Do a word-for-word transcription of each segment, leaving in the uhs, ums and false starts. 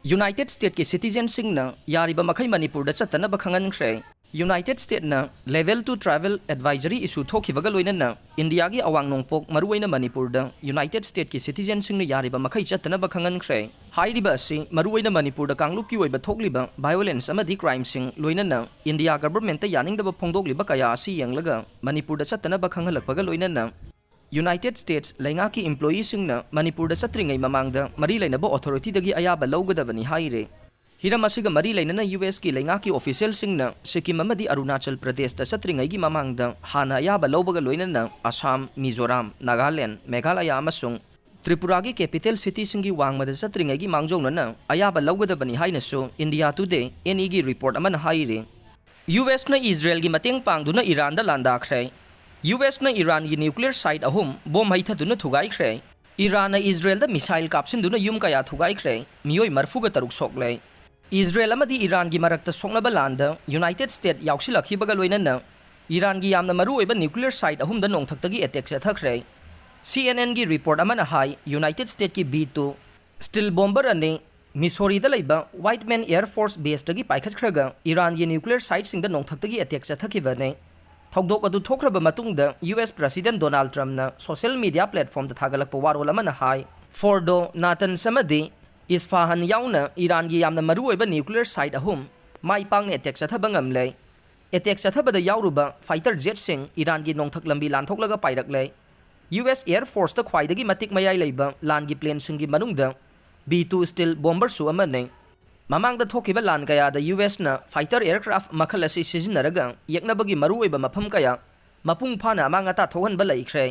United ꯁ꯭ꯇꯦꯠꯀꯤ ꯁꯤꯇꯤꯖꯦꯟꯁꯤꯡꯅ ꯌꯥꯔꯤꯕ ꯃꯈꯩ ꯃꯅꯤꯄꯨꯔꯗ ꯆꯠꯇꯅꯕ ꯈꯪꯍꯟꯈ꯭ꯔꯦ꯫ ꯌꯨꯅꯥꯏꯇꯦꯗ ꯁ꯭ꯇꯦꯠꯅ level two travel advisory issue ꯊꯣꯛꯈꯤꯕꯒ ꯂꯣꯏꯅꯅ ꯏꯟꯗꯤꯌꯥꯒꯤ ꯑꯋꯥꯡ ꯅꯣꯡꯄꯣꯛ, ꯃꯔꯨꯑꯣꯏꯅ ꯃꯅꯤꯄꯨꯔꯗ ꯌꯨꯅꯥꯏꯇꯦꯗ ꯁ꯭ꯇꯦꯠꯀꯤ ꯁꯤꯇꯤꯖꯦꯟꯁꯤꯡꯅ ꯌꯥꯔꯤꯕ ꯃꯈꯩ ꯆꯠꯇꯅꯕ ꯈꯪꯍꯟꯈ꯭ꯔꯦ꯫ ꯍꯥꯏꯔꯤꯕ ꯑꯁꯤ ꯃꯔꯨꯑꯣꯏꯅ ꯃꯅꯤꯄꯨꯔꯗ ꯀꯥꯡꯂꯨꯞꯀꯤ ꯑꯣꯏꯕ ꯊꯣꯛꯂꯤꯕ ꯚꯥꯏꯑꯣꯂꯦꯟꯁ ꯑꯃꯗꯤ ꯀ꯭ꯔꯥꯏꯝꯁꯤꯡ, ꯂꯣꯏꯅꯅ ꯏꯟꯗꯤꯌꯥ ꯒꯚꯔꯟꯃꯦꯟꯠꯇ ꯌꯥꯅꯤꯡꯗꯕ ꯐꯣꯡꯗꯣꯛꯂꯤꯕ ꯀꯌꯥ ꯑꯁꯤ ꯌꯦꯡꯂꯒ ꯃꯅꯤꯄꯨꯔꯗ ꯆꯠꯇꯅꯕ ꯈꯪꯍꯜꯂꯛꯄꯒ ꯂꯣꯏꯅꯅ ꯌꯨꯅꯥꯏꯇꯦꯗ ꯁ꯭ꯇꯦꯠꯁ ꯂꯩꯉꯥꯛꯀꯤ ꯏꯝꯄ꯭ꯂꯣꯌꯤꯁꯤꯡꯅ ꯃꯅꯤꯄꯨꯔꯗ ꯆꯠꯇ꯭ꯔꯤꯉꯩ ꯃꯃꯥꯡꯗ ꯃꯔꯤ ꯂꯩꯅꯕ ꯑꯣꯊꯣꯔꯤꯇꯤꯗꯒꯤ ꯑꯌꯥꯕ ꯂꯧꯒꯗꯕꯅꯤ ꯍꯥꯏꯔꯦ꯫ ꯍꯤꯔꯝ ꯑꯁꯤꯒ ꯃꯔꯤ ꯂꯩꯅꯅ ꯌꯨ ꯑꯦꯁꯀꯤ ꯂꯩꯉꯥꯛꯀꯤ ꯑꯣꯐꯤꯁꯤꯌꯦꯜꯁꯤꯡꯅ ꯁꯤꯛꯀꯤꯝ ꯑꯃꯗꯤ ꯑꯔꯨꯅꯥꯆꯜ ꯄ꯭ꯔꯗꯦꯁꯇ ꯆꯠꯇ꯭ꯔꯤꯉꯩꯒꯤ ꯃꯃꯥꯡꯗ ꯍꯥꯟꯅ ꯑꯌꯥꯕ ꯂꯧꯕꯒ ꯂꯣꯏꯅꯅ ꯑꯁꯥꯝ, ꯃꯤꯖꯣꯔꯥꯝ, ꯅꯥꯒꯥꯂꯦꯟ, ꯃꯦꯘꯥꯂꯌꯥ ꯑꯃꯁꯨꯡ ꯇ꯭ꯔꯤꯄꯨꯔꯥꯒꯤ ꯀꯦꯄꯤꯇꯦꯜ ꯁꯤꯇꯤꯁꯤꯡꯒꯤ ꯋꯥꯡꯃꯗ ꯆꯠꯇ꯭ꯔꯤꯉꯩꯒꯤ ꯃꯥꯡꯖꯧꯅꯅ ꯑꯌꯥꯕ ꯂꯧꯒꯗꯕꯅꯤ ꯍꯥꯏꯅꯁꯨ ꯏꯟꯗꯤꯌꯥ ꯇꯨꯗꯦ, ꯑꯦꯟ ꯏꯒꯤ ꯔꯤꯄꯣꯔꯠ ꯑꯃꯅ ꯍꯥꯏꯔꯤ꯫ ꯌꯨ ꯑꯦꯁꯅ ꯏꯖꯔꯦꯜꯒꯤ ꯃꯇꯦꯡ ꯄꯥꯡꯗꯨꯅ ꯏꯔꯥꯟꯗ ꯂꯥꯟꯗꯥꯈ꯭ꯔꯦ꯫ ꯌꯨ ꯑꯦꯁꯅ ꯏꯔꯥꯟꯒꯤ ꯅ꯭ꯌꯨꯀ꯭ꯂꯤꯌꯔ ꯁꯥꯏꯠ ꯑꯍꯨꯝ ꯕꯣꯝ ꯍꯩꯊꯗꯨꯅ ꯊꯨꯒꯥꯏꯈ꯭ꯔꯦ꯫ ꯏꯔꯥꯟꯅ ꯏꯖꯔꯦꯜꯗ ꯃꯤꯁꯥꯏꯜ ꯀꯥꯞꯁꯤꯟꯗꯨꯅ ꯌꯨꯝ ꯀꯌꯥ ꯊꯨꯒꯥꯏꯈ꯭ꯔꯦ, ꯃꯤꯑꯣꯏ ꯃꯔꯤꯐꯨꯒ ꯇꯔꯨꯛ ꯁꯣꯛꯂꯦ꯫ ꯏꯖꯔꯦꯜ ꯑꯃꯗꯤ ꯏꯔꯥꯟꯒꯤ ꯃꯔꯛꯇ ꯁꯣꯛꯅꯕ ꯂꯥꯟꯗ ꯌꯨꯅꯥꯏꯇꯦꯗ ꯁ꯭ꯇꯦꯠ ꯌꯥꯎꯁꯤꯜꯂꯛꯈꯤꯕꯒ ꯂꯣꯏꯅꯅ ꯏꯔꯥꯟꯒꯤ ꯌꯥꯝꯅ ꯃꯔꯨꯑꯣꯏꯕ ꯅ꯭ꯌꯨꯀ꯭ꯂꯤꯌꯔ ꯁꯥꯏꯠ ꯑꯍꯨꯝꯗ ꯅꯣꯡꯊꯛꯇꯒꯤ ꯑꯦꯇꯦꯛ ꯆꯠꯊꯈ꯭ꯔꯦ꯫ ꯁꯤ ꯑꯦꯟ ꯑꯦꯟꯒꯤ ꯔꯤꯄꯣꯔꯠ ꯑꯃꯅ ꯍꯥꯏ, ꯌꯨꯅꯥꯏꯇꯦꯗ ꯁ꯭ꯇꯦꯠꯀꯤ ꯕꯤ ꯇꯨ ꯁ꯭ꯇꯤꯜ ꯕꯣꯝꯕꯔ ꯑꯅꯤ ꯃꯤꯁꯣꯔꯤꯗ ꯂꯩꯕ ꯋꯥꯏꯠꯃꯦꯟ ꯑꯦꯌꯔ ꯐꯣꯔꯁ ꯕꯦꯁꯇꯒꯤ ꯄꯥꯏꯈꯠꯈ꯭ꯔꯒ ꯏꯔꯥꯟꯒꯤ ꯅ꯭ꯌꯨꯀ꯭ꯂꯤꯌꯔ ꯁꯥꯏꯠꯁꯤꯡꯗ ꯅꯣꯡꯊꯛꯇꯒꯤ ꯑꯦꯇꯦꯛ ꯆꯠꯊꯈꯤꯕꯅꯤ꯫ ꯊꯧꯗꯣꯛ ꯑꯗꯨ ꯊꯣꯛꯈ꯭ꯔꯕ ꯃꯇꯨꯡꯗ ꯌꯨ ꯑꯦꯁ ꯄ꯭ꯔꯁꯤꯗꯦꯟꯠ ꯗꯣꯅꯥꯜꯗ ꯇ꯭ꯔꯝꯞꯅ ꯁꯣꯁꯤꯌꯦꯜ ꯃꯤꯗꯤꯌꯥ ꯄ꯭ꯂꯦꯠꯐꯣꯔꯝꯗ ꯊꯥꯒꯠꯂꯛꯄ ꯋꯥꯔꯣꯜ ꯑꯃꯅ ꯍꯥꯏ, ꯐꯣꯔꯗꯣ, ꯅꯥꯇꯟꯁ ꯑꯃꯗꯤ ꯏꯁꯐꯥꯍꯥꯟ ꯌꯥꯎꯅ ꯏꯔꯥꯟꯒꯤ ꯌꯥꯝꯅ ꯃꯔꯨꯑꯣꯏꯕ ꯅ꯭ꯌꯨꯀ꯭ꯂꯤꯌꯔ ꯁꯥꯏꯠ ꯑꯍꯨꯝ ꯃꯥꯏ ꯄꯥꯛꯅ ꯑꯦꯇꯦꯛ ꯆꯠꯊꯕ ꯉꯝꯂꯦ꯫ ꯑꯦꯇꯦꯛ ꯆꯠꯊꯕꯗ ꯌꯥꯎꯔꯨꯕ ꯐꯥꯏꯇꯔ ꯖꯦꯠꯁꯤꯡ ꯏꯔꯥꯟꯒꯤ ꯅꯣꯡꯊꯛ ꯂꯝꯕꯤ ꯂꯥꯟꯊꯣꯛꯂꯒ ꯄꯥꯏꯔꯛꯂꯦ꯫ ꯌꯨ ꯑꯦꯁ ꯑꯦꯌꯔ ꯐꯣꯔꯁꯇ ꯈ꯭ꯋꯥꯏꯗꯒꯤ ꯃꯇꯤꯛ ꯃꯌꯥꯏ ꯂꯩꯕ ꯂꯥꯟꯒꯤ ꯄ꯭ꯂꯦꯟꯁꯤꯡꯒꯤ ꯃꯅꯨꯡꯗ ꯕꯤ ꯇꯨ ꯁ꯭ꯇꯤꯜ ꯕꯣꯝꯕꯔꯁꯨ ꯑꯃꯅꯤ꯫ ꯃꯃꯥꯡꯗ ꯊꯣꯛꯈꯤꯕ ꯂꯥꯟ ꯀꯌꯥꯗ ꯌꯨ ꯑꯦꯁꯅ ꯐꯥꯏꯇꯔ ꯑꯦꯌꯔꯀ꯭ꯔꯥꯐ ꯃꯈꯜ ꯑꯁꯤ ꯁꯤꯖꯤꯟꯅꯔꯒ ꯌꯦꯛꯅꯕꯒꯤ ꯃꯔꯨꯑꯣꯏꯕ ꯃꯐꯝ ꯀꯌꯥ ꯃꯄꯨꯡ ꯐꯥꯅ ꯑꯃꯥꯡ ꯑꯇꯥ ꯊꯣꯛꯍꯟꯕ ꯂꯩꯈ꯭ꯔꯦ꯫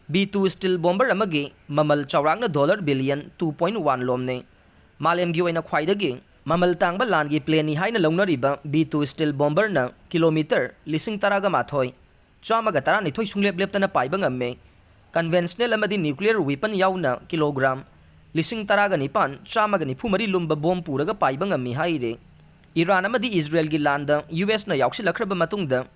ꯕꯤ ꯇꯨ ꯁ꯭ꯇꯤꯜ ꯕꯣꯝꯕꯔ ꯑꯃꯒꯤ ꯃꯃꯜ ꯆꯥꯎꯔꯥꯛꯅ dollar billion two point one ꯂꯣꯝꯅꯤ꯫ ꯃꯥꯂꯦꯝꯒꯤ ꯑꯣꯏꯅ ꯈ꯭ꯋꯥꯏꯗꯒꯤ ꯃꯃꯜ ꯇꯥꯡꯕ ꯂꯥꯟꯒꯤ ꯄ꯭ꯂꯦꯟꯅꯤ ꯍꯥꯏꯅ ꯂꯧꯅꯔꯤꯕ ꯕꯤ ꯇꯨ ꯁ꯭ꯇꯤꯜ ꯕꯣꯝꯕꯔꯅ ꯀꯤꯂꯣꯃꯤꯇꯔ ꯂꯤꯁꯤꯡ ꯇꯔꯥꯒ ꯃꯥꯊꯣꯏ, ꯆꯥꯝꯃꯒ ꯇꯔꯥꯅꯤꯊꯣꯏ ꯁꯨꯡꯂꯦꯞ ꯂꯦꯞꯇꯅ ꯄꯥꯏꯕ ꯉꯝꯃꯤ꯫ ꯀꯟꯚꯦꯟꯁꯅꯦꯜ ꯑꯃꯗꯤ ꯅ꯭ꯌꯨꯀ꯭ꯂꯤꯌꯔ ꯋꯤꯄꯟ ꯌꯥꯎꯅ ꯀꯤꯂꯣꯒ꯭ꯔꯥꯝ ꯂꯤꯁꯤꯡ ꯇꯔꯥꯒ ꯅꯤꯄꯥꯟ, ꯆꯥꯝꯃꯒ ꯅꯤꯐꯨ ꯃꯔꯤ ꯂꯨꯝꯕ ꯕꯣꯝ ꯄꯨꯔꯒ ꯄꯥꯏꯕ ꯉꯝꯃꯤ ꯍꯥꯏꯔꯤ꯫ ꯏꯔꯥꯟ ꯑꯃꯗꯤ ꯏꯖꯔꯦꯜꯒꯤ ꯂꯥꯟꯗ ꯌꯨ ꯑꯦꯁꯅ ꯌꯥꯎꯁꯤꯜꯂꯛꯈ꯭ꯔꯕ ꯃꯇꯨꯡꯗ,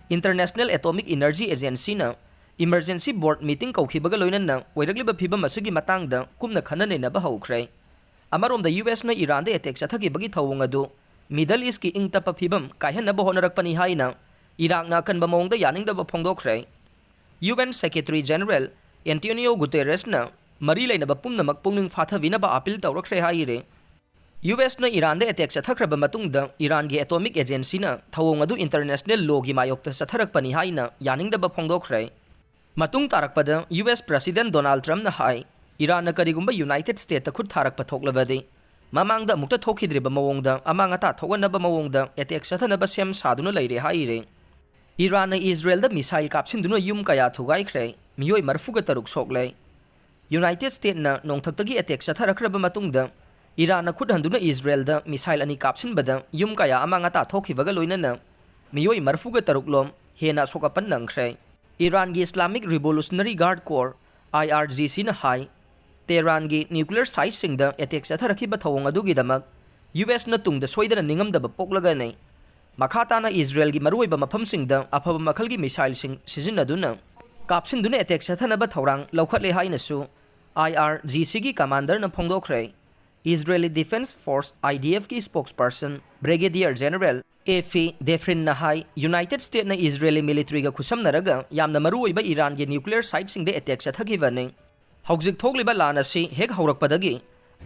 ꯏꯟꯇꯔꯅꯦꯁꯅꯦꯜ ꯑꯦꯇꯣꯃꯤꯛ ꯏꯅꯔꯖꯤ ꯑꯦꯖꯦꯟꯁꯤꯅ ꯏꯃꯔꯖꯦꯟꯁꯤ ꯕꯣꯔꯗ ꯃꯤꯇꯤꯡ ꯀꯧꯈꯤꯕꯒ ꯂꯣꯏꯅꯅ ꯑꯣꯏꯔꯛꯂꯤꯕ ꯐꯤꯕꯝ ꯑꯁꯤꯒꯤ ꯃꯇꯥꯡꯗ ꯀꯨꯞꯅ ꯈꯟꯅ ꯅꯩꯅꯕ ꯍꯧꯈ꯭ꯔꯦ꯫ ꯑꯃꯔꯣꯝꯗ, ꯌꯨ ꯑꯦꯁꯅ ꯏꯔꯥꯟꯗ ꯑꯦꯇꯦꯛ ꯆꯠꯊꯈꯤꯕꯒꯤ ꯊꯧꯑꯣꯡ ꯑꯗꯨ ꯃꯤꯗꯜ ꯏꯁꯀꯤ ꯏꯪ ꯇꯞꯄ ꯐꯤꯕꯝ ꯀꯥꯏꯍꯟꯅꯕ ꯍꯣꯠꯅꯔꯛꯄꯅꯤ ꯍꯥꯏꯅ ꯏꯔꯥꯛꯅ ꯑꯀꯟꯕ ꯃꯑꯣꯡꯗ ꯌꯥꯅꯤꯡꯗꯕ ꯐꯣꯡꯗꯣꯛꯈ꯭ꯔꯦ꯫ U N secretary general Antonio ꯒꯨꯇꯦꯔꯦꯁꯅ ꯃꯔꯤ ꯂꯩꯅꯕ ꯄꯨꯝꯅꯃꯛ ꯄꯨꯛꯅꯤꯡ ꯐꯥꯊꯕꯤꯅꯕ ꯑꯥꯄꯤꯜ ꯇꯧꯔꯛꯈ꯭ꯔꯦ ꯍꯥꯏꯔꯦ꯫ ꯌꯨ ꯑꯦꯁꯅ ꯏꯔꯥꯟꯗ ꯑꯦꯇꯦꯛ ꯆꯠꯊꯈ꯭ꯔꯕ ꯃꯇꯨꯡꯗ ꯏꯔꯥꯟꯒꯤ ꯑꯦꯇꯣꯃꯤꯛ ꯑꯦꯖꯦꯟꯁꯤꯅ ꯊꯧꯑꯣꯡ ꯑꯗꯨ ꯏꯟꯇꯔꯅꯦꯁꯅꯦꯜ ꯂꯣꯒꯤ ꯃꯥꯌꯣꯛꯇ ꯆꯠꯊꯔꯛꯄꯅꯤ ꯍꯥꯏꯅ ꯌꯥꯅꯤꯡꯗꯕ ꯐꯣꯡꯗꯣꯛꯈ꯭ꯔꯦ꯫ ꯃꯇꯨꯡ ꯇꯥꯔꯛꯄꯗ ꯌꯨ ꯑꯦꯁ ꯄ꯭ꯔꯁꯤꯗꯦꯟ ꯗꯣꯅꯥꯜꯗ ꯇ꯭ꯔꯝꯞꯅ ꯍꯥꯏ, ꯏꯔꯥꯟꯅ ꯀꯔꯤꯒꯨꯝꯕ ꯌꯨꯅꯥꯏꯇꯦꯗ ꯁ꯭ꯇꯦꯠꯇ ꯈꯨꯠ ꯊꯥꯔꯛꯄ ꯊꯣꯛꯂꯕꯗꯤ ꯃꯃꯥꯡꯗ ꯑꯃꯨꯛꯇ ꯊꯣꯛꯈꯤꯗ꯭ꯔꯤꯕ ꯃꯑꯣꯡꯗ ꯑꯃꯥꯡ ꯑꯇꯥ ꯊꯣꯛꯍꯟꯅꯕ ꯃꯑꯣꯡꯗ ꯑꯦꯇꯦꯛ ꯆꯠꯊꯅꯕ ꯁꯦꯝ ꯁꯥꯗꯨꯅ ꯂꯩꯔꯦ ꯍꯥꯏꯔꯦ꯫ ꯏꯔꯥꯟꯅ ꯏꯖꯔꯦꯜꯗ ꯃꯤꯁꯥꯏꯜ ꯀꯥꯞꯁꯤꯟꯗꯨꯅ ꯌꯨꯝ ꯀꯌꯥ ꯊꯨꯒꯥꯏꯈ꯭ꯔꯦ, ꯃꯤꯑꯣꯏ ꯃꯔꯤꯐꯨꯒ ꯇꯔꯨꯛ ꯁꯣꯛꯂꯦ꯫ ꯌꯨꯅꯥꯏꯇꯦꯗ ꯁ꯭ꯇꯦꯠꯅ ꯅꯣꯡꯊꯛꯇꯒꯤ ꯑꯦꯇꯦꯛ ꯆꯠꯊꯔꯛꯈ꯭ꯔꯕ ꯃꯇꯨꯡꯗ ꯏꯔꯥꯟꯅ ꯈꯨꯠ ꯍꯟꯗꯨꯅ ꯏꯖꯔꯦꯜꯗ ꯃꯤꯁꯥꯏꯜ ꯑꯅꯤ ꯀꯥꯞꯁꯤꯟꯕꯗ ꯌꯨꯝ ꯀꯌꯥ ꯑꯃꯥꯡ ꯑꯇꯥ ꯊꯣꯛꯈꯤꯕꯒ ꯂꯣꯏꯅꯅ ꯃꯤꯑꯣꯏ ꯃꯔꯤꯐꯨꯒ ꯇꯔꯨꯛ ꯂꯣꯝ ꯍꯦꯟꯅ ꯑꯁꯣꯛ ꯑꯄꯟ ꯅꯪꯈ꯭ꯔꯦ꯫ ꯏꯔꯥꯟꯒꯤ ꯏꯁꯂꯥꯃꯤꯛ ꯔꯤꯚꯣꯂꯨꯁꯅꯔꯤ ꯒꯥꯔꯗ ꯀꯣꯔ, ꯑꯥꯏ ꯑꯥꯔ ꯖꯤ ꯁꯤꯅ ꯍꯥꯏ, ꯇꯦꯍꯔꯥꯟꯒꯤ ꯅ꯭ꯌꯨꯀ꯭ꯂꯤꯌꯔ ꯁꯥꯏꯠꯁꯤꯡꯗ ꯑꯦꯇꯦꯛ ꯆꯠꯊꯔꯛꯈꯤꯕ ꯊꯧꯑꯣꯡ ꯑꯗꯨꯒꯤꯗꯃꯛ ꯌꯨ ꯑꯦꯁꯅ ꯇꯨꯡꯗ ꯁꯣꯏꯗꯅ ꯅꯤꯡꯉꯝꯗꯕ ꯄꯣꯛꯂꯒꯅꯤ꯫ ꯃꯈꯥ ꯇꯥꯅ ꯏꯖꯔꯦꯜꯒꯤ ꯃꯔꯨꯑꯣꯏꯕ ꯃꯐꯝꯁꯤꯡꯗ ꯑꯐꯕ ꯃꯈꯜꯒꯤ ꯃꯤꯁꯥꯏꯜꯁꯤꯡ ꯁꯤꯖꯤꯟꯅꯗꯨꯅ ꯀꯥꯞꯁꯤꯟꯗꯨꯅ ꯑꯦꯇꯦꯛ ꯆꯠꯊꯅꯕ ꯊꯧꯔꯥꯡ ꯂꯧꯈꯠꯂꯦ ꯍꯥꯏꯅꯁꯨ ꯑꯥꯏ ꯑꯥꯔ ꯖꯤ ꯁꯤꯒꯤ ꯀꯃꯥꯟꯗꯔꯅ ꯐꯣꯡꯗꯣꯛꯈ꯭ꯔꯦ꯫ Israeli defence force, I D ꯑꯦꯐꯀꯤ ꯁ꯭ꯄꯣꯛꯁꯄꯔꯁꯟ ꯕ꯭ꯔꯤꯒꯦꯗꯤꯌꯔ ꯖꯦꯅꯔꯦꯜ ꯑꯦꯐꯤ ꯗꯦꯐ꯭ꯔꯤꯟꯅ ꯍꯥꯏ, ꯌꯨꯅꯥꯏꯇꯦꯗ ꯁ꯭ꯇꯦꯠꯅ ꯏꯖꯔꯦꯂꯤ ꯃꯤꯂꯤꯇꯔꯤꯒ ꯈꯨꯠꯁꯝꯅꯔꯒ ꯌꯥꯝꯅ ꯃꯔꯨꯑꯣꯏꯕ ꯏꯔꯥꯟꯒꯤ ꯅ꯭ꯌꯨꯀ꯭ꯂꯤꯌꯔ ꯁꯥꯏꯠꯁꯤꯡꯗ ꯑꯦꯇꯦꯛ ꯆꯠꯊꯈꯤꯕꯅꯤ꯫ ꯍꯧꯖꯤꯛ ꯊꯣꯛꯂꯤꯕ ꯂꯥꯟ ꯑꯁꯤ ꯍꯦꯛ ꯍꯧꯔꯛꯄꯗꯒꯤ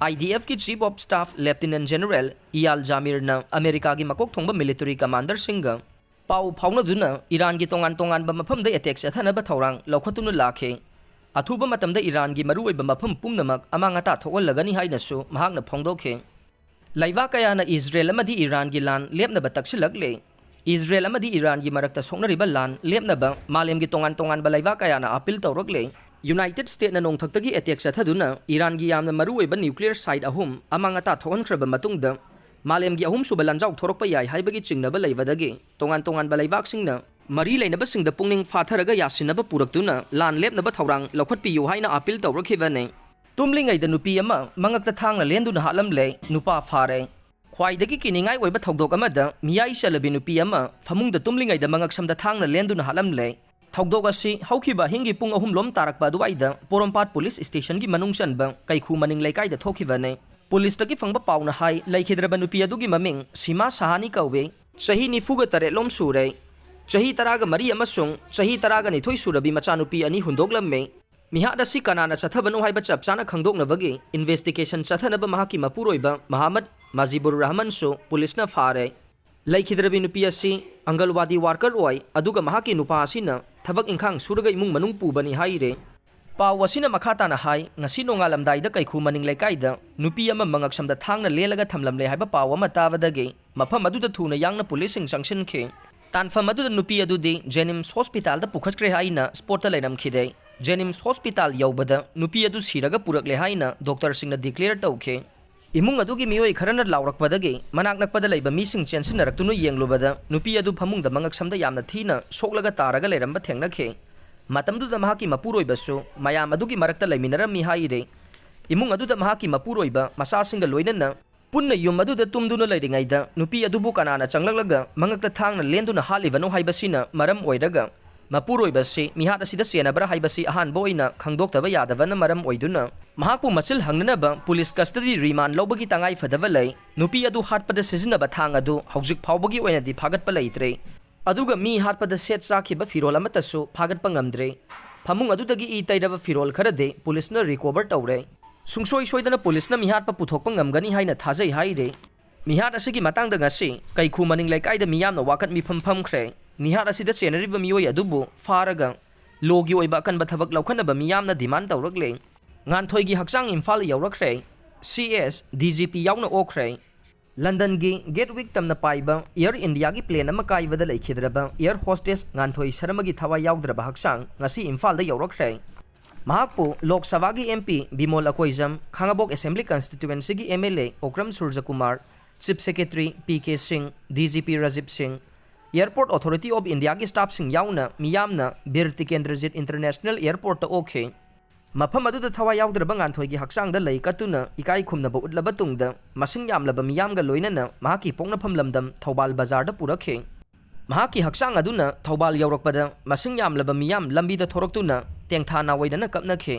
ꯑꯥꯏ ꯗꯤ ꯑꯦꯐꯀꯤ chief of staff lieutenant general Eyal ꯖꯥꯃꯤꯔꯅ ꯑꯃꯦꯔꯤꯀꯥꯒꯤ ꯃꯀꯣꯛ ꯊꯣꯡꯕ ꯃꯤꯂꯤꯇꯔꯤ ꯀꯃꯥꯟꯗꯔꯁꯤꯡꯒ ꯄꯥꯎ ꯐꯥꯎꯅꯗꯨꯅ ꯏꯔꯥꯟꯒꯤ ꯇꯣꯉꯥꯟ ꯇꯣꯉꯥꯟꯕ ꯃꯐꯝꯗ ꯑꯦꯇꯦꯛ ꯆꯠꯊꯅꯕ ꯊꯧꯔꯥꯡ ꯂꯧꯈꯠꯇꯨꯅ ꯂꯥꯛꯈꯤ꯫ ꯑꯊꯨꯕ ꯃꯇꯝꯗ ꯏꯔꯥꯟꯒꯤ ꯃꯔꯨꯑꯣꯏꯕ ꯃꯐꯝ ꯄꯨꯝꯅꯃꯛ ꯑꯃꯥꯡ ꯑꯇꯥ ꯊꯣꯛꯍꯜꯂꯒꯅꯤ ꯍꯥꯏꯅꯁꯨ ꯃꯍꯥꯛꯅ ꯐꯣꯡꯗꯣꯛꯈꯤ꯫ ꯂꯩꯕꯥꯛ ꯀꯌꯥꯅ ꯏꯖꯔꯦꯜ ꯑꯃꯗꯤ ꯏꯔꯥꯟꯒꯤ ꯂꯥꯟ ꯂꯦꯞꯅꯕ ꯇꯛꯁꯤꯜꯂꯛꯂꯦ꯫ ꯏꯖꯔꯦꯜ ꯑꯃꯗꯤ ꯏꯔꯥꯟꯒꯤ ꯃꯔꯛꯇ ꯁꯣꯛꯅꯔꯤꯕ ꯂꯥꯟ ꯂꯦꯞꯅꯕ ꯃꯥꯂꯦꯝꯒꯤ ꯇꯣꯉꯥꯟ ꯇꯣꯉꯥꯟꯕ ꯂꯩꯕꯥꯛ ꯀꯌꯥꯅ ꯑꯥꯄꯤꯜ ꯇꯧꯔꯛꯂꯦ꯫ ꯌꯨꯅꯥꯏꯇꯦꯗ ꯁ꯭ꯇꯦꯠꯅ ꯅꯣꯡꯊꯛꯇꯒꯤ ꯑꯦꯇꯦꯛ ꯆꯠꯊꯗꯨꯅ ꯏꯔꯥꯟꯒꯤ ꯌꯥꯝꯅ ꯃꯔꯨꯑꯣꯏꯕ ꯅ꯭ꯌꯨꯀ꯭ꯂꯤꯌꯔ ꯁꯥꯏꯠ ꯑꯍꯨꯝ ꯑꯃꯥꯡ ꯑꯇꯥ ꯊꯣꯛꯍꯟꯈ꯭ꯔꯕ ꯃꯇꯨꯡꯗ ꯃꯥꯂꯦꯝꯒꯤ ꯑꯍꯨꯝꯁꯨꯕ ꯂꯥꯟꯖꯥꯎ ꯊꯣꯔꯛꯄ ꯌꯥꯏ ꯍꯥꯏꯕꯒꯤ ꯆꯤꯡꯅꯕ ꯂꯩꯕꯗꯒꯤ ꯇꯣꯉꯥꯟ ꯇꯣꯉꯥꯟꯕ ꯂꯩꯕꯥꯛꯁꯤꯡꯅ ꯃꯔꯤ ꯂꯩꯅꯕꯁꯤꯡꯗ ꯄꯨꯛꯅꯤꯡ ꯐꯥꯊꯔꯒ ꯌꯥꯁꯤꯟꯅꯕ ꯄꯨꯔꯛꯇꯨꯅ ꯂꯥꯟ ꯂꯦꯞꯅꯕ ꯊꯧꯔꯥꯡ ꯂꯧꯈꯠꯄꯤꯌꯨ ꯍꯥꯏꯅ ꯑꯥꯄꯤꯜ ꯇꯧꯔꯛꯈꯤꯕꯅꯤ꯫ ꯇꯨꯝꯂꯤꯉꯩꯗ ꯅꯨꯄꯤ ꯑꯃ ꯃꯉꯛꯇ ꯊꯥꯡꯅ ꯂꯦꯟꯗꯨꯅ ꯍꯥꯠꯂꯝꯂꯦ, ꯅꯨꯄꯥ ꯐꯥꯔꯦ꯫ ꯈ꯭ꯋꯥꯏꯗꯒꯤ ꯀꯤꯅꯤꯡꯉꯥꯏ ꯑꯣꯏꯕ ꯊꯧꯗꯣꯛ ꯑꯃꯗ ꯃꯤꯌꯥꯏ ꯆꯜꯂꯕꯤ ꯅꯨꯄꯤ ꯑꯃ ꯐꯃꯨꯡꯗ ꯇꯨꯝꯂꯤꯉꯩꯗ ꯃꯉꯛꯁꯝꯗ ꯊꯥꯡꯅ ꯂꯦꯟꯗꯨꯅ ꯍꯥꯠꯂꯝꯂꯦ꯫ ꯊꯧꯗꯣꯛ ꯑꯁꯤ ꯍꯧꯈꯤꯕ ꯑꯍꯤꯡꯒꯤ ꯄꯨꯡ ꯑꯍꯨꯝ ꯂꯣꯝ ꯇꯥꯔꯛꯄ ꯑꯗꯨꯋꯥꯏꯗ ꯄꯣꯔꯣꯝꯄꯥꯠ ꯄꯨꯂꯤꯁ ꯁ꯭ꯇꯦꯁꯟꯒꯤ ꯃꯅꯨꯡ ꯆꯟꯕ ꯀꯩꯈꯨ ꯃꯅꯤꯡ ꯂꯩꯀꯥꯏꯗ ꯊꯣꯛꯈꯤꯕꯅꯤ꯫ ꯄꯨꯂꯤꯁꯇꯒꯤ ꯐꯪꯕ ꯄꯥꯎꯅ ꯍꯥꯏ, ꯂꯩꯈꯤꯗ꯭ꯔꯕ ꯅꯨꯄꯤ ꯑꯗꯨꯒꯤ ꯃꯃꯤꯡ ꯁꯤꯃꯥ ꯁꯍꯥꯅꯤ ꯀꯧꯏ꯫ ꯆꯍꯤ ꯅꯤꯐꯨꯒ ꯇꯔꯦꯠ ꯂꯣꯝ ꯁꯨꯔꯦ꯫ ꯆꯍꯤ ꯇꯔꯥꯒ ꯃꯔꯤ ꯑꯃꯁꯨꯡ ꯆꯍꯤ ꯇꯔꯥꯒ ꯅꯤꯊꯣꯏ ꯁꯨꯔꯕꯤ ꯃꯆꯥꯅꯨꯄꯤ ꯑꯅꯤ ꯍꯨꯟꯗꯣꯛꯂꯝꯃꯤ꯫ ꯃꯤꯍꯥꯠ ꯑꯁꯤ ꯀꯅꯥꯅ ꯆꯠꯊꯕꯅꯣ ꯍꯥꯏꯕ ꯆꯞ ꯆꯥꯅ ꯈꯪꯗꯣꯛꯅꯕꯒꯤ ꯏꯟꯚꯦꯁꯇꯤꯒꯦꯁꯟ ꯆꯠꯊꯅꯕ ꯃꯍꯥꯛꯀꯤ ꯃꯄꯨꯔꯣꯏꯕ ꯃꯍꯥꯃꯗ ꯃꯥꯖꯤꯕꯨꯔ ꯔꯍꯃꯟꯁꯨ ꯄꯨꯂꯤꯁꯅ ꯐꯥꯔꯦ꯫ ꯂꯩꯈꯤꯗ꯭ꯔꯕꯤ ꯅꯨꯄꯤ ꯑꯁꯤ ꯑꯪꯒꯜꯋꯥꯗꯤ ꯋꯥꯔꯀꯔ ꯑꯣꯏ, ꯑꯗꯨꯒ ꯃꯍꯥꯛꯀꯤ ꯅꯨꯄꯥ ꯑꯁꯤꯅ ꯊꯕꯛ ꯏꯪꯈꯥꯡ ꯁꯨꯔꯒ ꯏꯃꯨꯡ ꯃꯅꯨꯡ ꯄꯨꯕꯅꯤ ꯍꯥꯏꯔꯦ꯫ ꯄꯥꯎ ꯑꯁꯤꯅ ꯃꯈꯥ ꯇꯥꯅ ꯍꯥꯏ, ꯉꯁꯤ ꯅꯣꯡꯉꯥꯜꯂꯝꯗꯥꯏꯗ ꯀꯩꯈꯨ ꯃꯅꯤꯡ ꯂꯩꯀꯥꯏꯗ ꯅꯨꯄꯤ ꯑꯃ ꯃꯉꯛꯁꯝꯗ ꯊꯥꯡꯅ ꯂꯦꯜꯂꯒ ꯊꯝꯂꯝꯂꯦ ꯍꯥꯏꯕ ꯄꯥꯎ ꯑꯃ ꯇꯥꯕꯗꯒꯤ ꯃꯐꯝ ꯑꯗꯨꯗ ꯊꯨꯅ ꯌꯥꯡꯅ ꯄꯨꯂꯤꯁꯁꯤꯡ ꯆꯪꯁꯤꯟꯈꯤ꯫ ꯇꯥꯟꯐꯝ ꯑꯗꯨꯗ ꯅꯨꯄꯤ ꯑꯗꯨꯗꯤ ꯖꯦꯅꯤꯝꯁ ꯍꯣꯁꯄꯤꯇꯥꯜꯗ ꯄꯨꯈꯠꯈ꯭ꯔꯦ ꯍꯥꯏꯅ ꯁ꯭ꯄꯣꯠꯇ ꯂꯩꯔꯝꯈꯤꯗꯦ꯫ ꯖꯦꯅꯤꯝꯁ ꯍꯣꯁꯄꯤꯇꯥꯜ ꯌꯧꯕꯗ ꯅꯨꯄꯤ ꯑꯗꯨ ꯁꯤꯔꯒ ꯄꯨꯔꯛꯂꯦ ꯍꯥꯏꯅ ꯗꯣꯛꯇꯔꯁꯤꯡꯅ ꯗꯤꯀ꯭ꯂꯦꯌꯔ ꯇꯧꯈꯤ꯫ ꯏꯃꯨꯡ ꯑꯗꯨꯒꯤ ꯃꯤꯑꯣꯏ ꯈꯔꯅ ꯂꯥꯎꯔꯛꯄꯗꯒꯤ ꯃꯅꯥꯛ ꯅꯛꯄꯗ ꯂꯩꯕ ꯃꯤꯁꯤꯡ ꯆꯦꯟꯁꯤꯟꯅꯔꯛꯇꯨꯅ ꯌꯦꯡꯂꯨꯕꯗ ꯅꯨꯄꯤ ꯑꯗꯨ ꯐꯃꯨꯡꯗ ꯃꯉꯛꯁꯝꯗ ꯌꯥꯝꯅ ꯊꯤꯅ ꯁꯣꯛꯂꯒ ꯇꯥꯔꯒ ꯂꯩꯔꯝꯕ ꯊꯦꯡꯅꯈꯤ꯫ ꯃꯇꯝꯗꯨꯗ ꯃꯍꯥꯛꯀꯤ ꯃꯄꯨꯔꯣꯏꯕꯁꯨ ꯃꯌꯥꯝ ꯑꯗꯨꯒꯤ ꯃꯔꯛꯇ ꯂꯩꯃꯤꯟꯅꯔꯝꯃꯤ ꯍꯥꯏꯔꯤ꯫ ꯏꯃꯨꯡ ꯑꯗꯨꯗ ꯃꯍꯥꯛꯀꯤ ꯃꯄꯨꯔꯣꯏꯕ ꯃꯆꯥꯁꯤꯡꯒ ꯂꯣꯏꯅꯅ ꯄꯨꯟꯅ ꯌꯨꯝ ꯑꯗꯨꯗ ꯇꯨꯝꯗꯨꯅ ꯂꯩꯔꯤꯉꯩꯗ ꯅꯨꯄꯤ ꯑꯗꯨꯕꯨ ꯀꯅꯥꯅ ꯆꯪꯂꯛꯂꯒ ꯃꯉꯛꯇ ꯊꯥꯡꯅ ꯂꯦꯟꯗꯨꯅ ꯍꯥꯠꯂꯤꯕꯅꯣ ꯍꯥꯏꯕꯁꯤꯅ ꯃꯔꯝ ꯑꯣꯏꯔꯒ ꯃꯄꯨꯔꯣꯏꯕꯁꯤ ꯃꯤꯍꯥꯠ ꯑꯁꯤꯗ ꯆꯦꯟꯅꯕ꯭ꯔꯥ ꯍꯥꯏꯕꯁꯤ ꯑꯍꯥꯟꯕ ꯑꯣꯏꯅ ꯈꯪꯗꯣꯛꯇꯕ ꯌꯥꯗꯕꯅ ꯃꯔꯝ ꯑꯣꯏꯗꯨꯅ ꯃꯍꯥꯛꯄꯨ ꯃꯆꯤꯜ ꯍꯪꯅꯅꯕ ꯄꯨꯂꯤꯁ ꯀꯁꯇꯗꯤ ꯔꯤꯃꯥꯟ ꯂꯧꯕꯒꯤ ꯇꯉꯥꯏ ꯐꯗꯕ ꯂꯩ꯫ ꯅꯨꯄꯤ ꯑꯗꯨ ꯍꯥꯠꯄꯗ ꯁꯤꯖꯤꯟꯅꯕ ꯊꯥꯡ ꯑꯗꯨ ꯍꯧꯖꯤꯛ ꯐꯥꯎꯕꯒꯤ ꯑꯣꯏꯅꯗꯤ ꯐꯥꯒꯠꯄ ꯂꯩꯇ꯭ꯔꯦ꯫ ꯑꯗꯨꯒ ꯃꯤ ꯍꯥꯠꯄꯗ ꯁꯦꯠ ꯆꯥꯈꯤꯕ ꯐꯤꯔꯣꯜ ꯑꯃꯠꯇꯁꯨ ꯐꯥꯒꯠꯄ ꯉꯝꯗ꯭ꯔꯦ꯫ ꯐꯃꯨꯡ ꯑꯗꯨꯗꯒꯤ ꯏ ꯇꯩꯔꯕ ꯐꯤꯔꯣꯜ ꯈꯔꯗꯤ ꯄꯨꯂꯤꯁꯅ ꯔꯤꯀꯣꯚꯔ ꯇꯧꯔꯦ꯫ ꯁꯨꯡꯁꯣꯏ ꯁꯣꯏꯗꯅ ꯄꯨꯂꯤꯁꯅ ꯃꯤꯍꯥꯠꯄ ꯄꯨꯊꯣꯛꯄ ꯉꯝꯒꯅꯤ ꯍꯥꯏꯅ ꯊꯥꯖꯩ ꯍꯥꯏꯔꯤ꯫ ꯃꯤꯍꯥꯠ ꯑꯁꯤꯒꯤ ꯃꯇꯥꯡꯗ ꯉꯁꯤ ꯀꯩꯈꯨ ꯃꯅꯤꯡ ꯂꯩꯀꯥꯏꯗ ꯃꯤꯌꯥꯝꯅ ꯋꯥꯀꯠ ꯃꯤꯐꯝ ꯐꯝꯈ꯭ꯔꯦ꯫ ꯃꯤꯍꯥꯠ ꯑꯁꯤꯗ ꯆꯦꯟꯅꯔꯤꯕ ꯃꯤꯑꯣꯏ ꯑꯗꯨꯕꯨ ꯐꯥꯔꯒ ꯂꯣꯒꯤ ꯑꯣꯏꯕ ꯑꯀꯟꯕ ꯊꯕꯛ ꯂꯧꯈꯠꯅꯕ ꯃꯤꯌꯥꯝꯅ ꯗꯤꯃꯥꯟ ꯇꯧꯔꯛꯂꯦ꯫ ꯉꯥꯟꯊꯣꯏꯒꯤ ꯍꯛꯆꯥꯡ Imphal ꯌꯧꯔꯛꯈ꯭ꯔꯦ꯫ C S D G P ꯌꯥꯎꯅ ꯑꯣꯛꯈ꯭ꯔꯦ꯫ ꯂꯟꯗꯟꯒꯤ ꯒꯦꯠꯋꯤꯛ ꯇꯝꯅ ꯄꯥꯏꯕ ꯑꯦꯌꯔ ꯏꯟꯗꯤꯌꯥꯒꯤ ꯄ꯭ꯂꯦꯟ ꯑꯃ ꯀꯥꯏꯕꯗ ꯂꯩꯈꯤꯗ꯭ꯔꯕ ꯑꯦꯌꯔ ꯍꯣꯁꯇꯦꯁ ꯉꯥꯟꯊꯣꯏ ꯁꯔꯃꯒꯤ ꯊꯋꯥꯏ ꯌꯥꯎꯗ꯭ꯔꯕ ꯍꯛꯆꯥꯡ ꯉꯁꯤ ꯏꯝꯐꯥꯜꯗ ꯌꯧꯔꯛꯈ꯭ꯔꯦ꯫ ꯃꯍꯥꯛꯄꯨ ꯂꯣꯛ ꯁꯚꯥꯒꯤ M P Bimol Akoijam, Khangbok assembly ꯀꯟꯁꯇꯤꯇ꯭ꯌꯨꯑꯦꯟꯁꯤꯒꯤ M L A Okram Surjakumar, chief secretary P K Singh, D G P Rajiv ꯁꯤꯡ, ꯑꯦꯌꯔꯄꯣꯔꯠ ꯑꯣꯊꯣꯔꯤꯇꯤ ꯑꯣꯐ ꯏꯟꯗꯤꯌꯥꯒꯤ ꯁ꯭ꯇꯥꯐꯁꯤꯡ ꯌꯥꯎꯅ ꯃꯤꯌꯥꯝꯅ ꯕꯤꯔ ꯇꯤꯀꯦꯟꯗ꯭ꯔꯖꯤꯠ ꯏꯟꯇꯔꯅꯦꯁꯅꯦꯜ ꯑꯦꯌꯔꯄꯣꯔꯠꯇ ꯑꯣꯛꯈꯤ꯫ ꯃꯐꯝ ꯑꯗꯨꯗ ꯊꯋꯥꯏ ꯌꯥꯎꯗ꯭ꯔꯕ ꯉꯥꯟꯊꯣꯏꯒꯤ ꯍꯛꯆꯥꯡꯗ ꯂꯩ ꯀꯠꯇꯨꯅ ꯏꯀꯥꯏ ꯈꯨꯝꯅꯕ ꯎꯠꯂꯕ ꯇꯨꯡꯗ ꯃꯁꯤꯡ ꯌꯥꯝꯂꯕ ꯃꯤꯌꯥꯝꯒ ꯂꯣꯏꯅꯅ ꯃꯍꯥꯛꯀꯤ ꯄꯣꯛꯅꯐꯝ ꯂꯝꯗꯝ ꯊꯧꯕꯥꯜ ꯕꯖꯥꯔꯗ ꯄꯨꯔꯛꯈꯤ꯫ ꯃꯍꯥꯛꯀꯤ ꯍꯛꯆꯥꯡ ꯑꯗꯨꯅ ꯊꯧꯕꯥꯜ ꯌꯧꯔꯛꯄꯗ ꯃꯁꯤꯡ ꯌꯥꯝꯂꯕ ꯃꯤꯌꯥꯝ ꯂꯝꯕꯤꯗ ꯊꯣꯔꯛꯇꯨꯅ ꯇꯦꯡꯊꯥ ꯅꯥꯋꯩꯗꯅ ꯀꯞꯅꯈꯤ꯫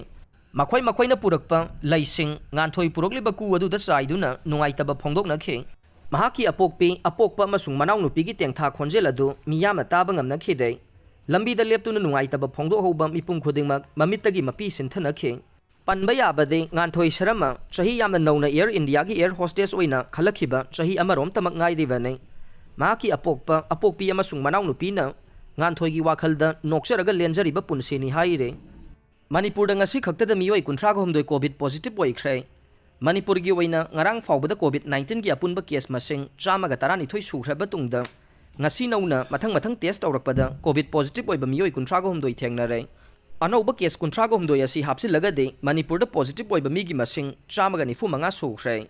ꯃꯈꯣꯏ ꯃꯈꯣꯏꯅ ꯄꯨꯔꯛꯄ ꯂꯩꯁꯤꯡ, ꯉꯥꯟꯊꯣꯏ ꯄꯨꯔꯛꯂꯤꯕ ꯀꯨ ꯑꯗꯨꯗ ꯆꯥꯏꯗꯨꯅ ꯅꯨꯡꯉꯥꯏꯇꯕ ꯐꯣꯡꯗꯣꯛꯅꯈꯤ꯫ ꯃꯍꯥꯛꯀꯤ ꯑꯄꯣꯛꯄꯤ, ꯑꯄꯣꯛꯄ ꯑꯃꯁꯨꯡ ꯃꯅꯥꯎꯅꯨꯄꯤꯒꯤ ꯇꯦꯡꯊꯥ ꯈꯣꯟꯖꯦꯜ ꯑꯗꯨ ꯃꯤꯌꯥꯝꯅ ꯇꯥꯕ ꯉꯝꯅꯈꯤꯗꯦ꯫ ꯂꯝꯕꯤꯗ ꯂꯦꯞꯇꯨꯅ ꯅꯨꯡꯉꯥꯏꯇꯕ ꯐꯣꯡꯗꯣꯛꯍꯧꯕ ꯃꯤꯄꯨꯝ ꯈꯨꯗꯤꯡꯃꯛ ꯃꯃꯤꯠꯇꯒꯤ ꯃꯄꯤ ꯁꯤꯟꯊꯅꯈꯤ꯫ ꯄꯟꯕ ꯌꯥꯕꯗꯤ, ꯉꯥꯟꯊꯣꯏ ꯁꯔꯃ ꯆꯍꯤ ꯌꯥꯝꯅ ꯅꯧꯅ ꯑꯦꯌꯔ ꯏꯟꯗꯤꯌꯥꯒꯤ ꯑꯦꯌꯔ ꯍꯣꯁꯇꯦꯁ ꯑꯣꯏꯅ ꯈꯜꯂꯛꯈꯤꯕ ꯆꯍꯤ ꯑꯃꯔꯣꯝꯇꯃꯛ ꯉꯥꯏꯔꯤꯕꯅꯤ꯫ ꯃꯍꯥꯛꯀꯤ ꯑꯄꯣꯛꯄ, ꯑꯄꯣꯛꯄꯤ ꯑꯃꯁꯨꯡ ꯃꯅꯥꯎꯅꯨꯄꯤꯅ ꯉꯥꯟꯊꯣꯏꯒꯤ ꯋꯥꯈꯜꯗ ꯅꯣꯛꯆꯔꯒ ꯂꯦꯟꯖꯔꯤꯕ ꯄꯨꯟꯁꯤꯅꯤ ꯍꯥꯏꯔꯤ꯫ ꯃꯅꯤꯄꯨꯔꯗ ꯉꯁꯤ ꯈꯛꯇꯗ ꯃꯤꯑꯣꯏ ꯀꯨꯟꯊ꯭ꯔꯥꯒ ꯍꯨꯝꯗꯣꯏ ꯀꯣꯚꯤꯗ ꯄꯣꯖꯤꯇꯤꯚ ꯑꯣꯏꯈ꯭ꯔꯦ꯫ ꯃꯅꯤꯄꯨꯔꯒꯤ ꯑꯣꯏꯅ ꯉꯔꯥꯡ ꯐꯥꯎꯕꯗ ꯀꯣꯚꯤꯗ ꯅꯥꯏꯟꯇꯤꯟꯒꯤ ꯑꯄꯨꯟꯕ ꯀꯦꯁ ꯃꯁꯤꯡ ꯆꯥꯝꯃꯒ ꯇꯔꯥꯅꯤꯊꯣꯏ ꯁꯨꯈ꯭ꯔꯕ ꯇꯨꯡꯗ, ꯉꯁꯤ ꯅꯧꯅ ꯃꯊꯪ ꯃꯊꯪ ꯇꯦꯁ ꯇꯧꯔꯛꯄꯗ ꯀꯣꯚꯤꯗ ꯄꯣꯖꯤꯇꯤꯚ ꯑꯣꯏꯕ ꯃꯤꯑꯣꯏ ꯀꯨꯟꯊ꯭ꯔꯥꯒ ꯍꯨꯝꯗꯣꯏ ꯊꯦꯡꯅꯔꯦ꯫ ꯑꯅꯧꯕ ꯀꯦꯁ ꯀꯨꯟꯊ꯭ꯔꯥꯒ ꯍꯨꯝꯗꯣꯏ ꯑꯁꯤ ꯍꯥꯞꯆꯤꯜꯂꯒꯗꯤ ꯃꯅꯤꯄꯨꯔꯗ ꯄꯣꯖꯤꯇꯤꯚ ꯑꯣꯏꯕ ꯃꯤꯒꯤ ꯃꯁꯤꯡ ꯆꯥꯝꯃꯒ ꯅꯤꯐꯨ ꯃꯉꯥ ꯁꯨꯈ꯭ꯔꯦ꯫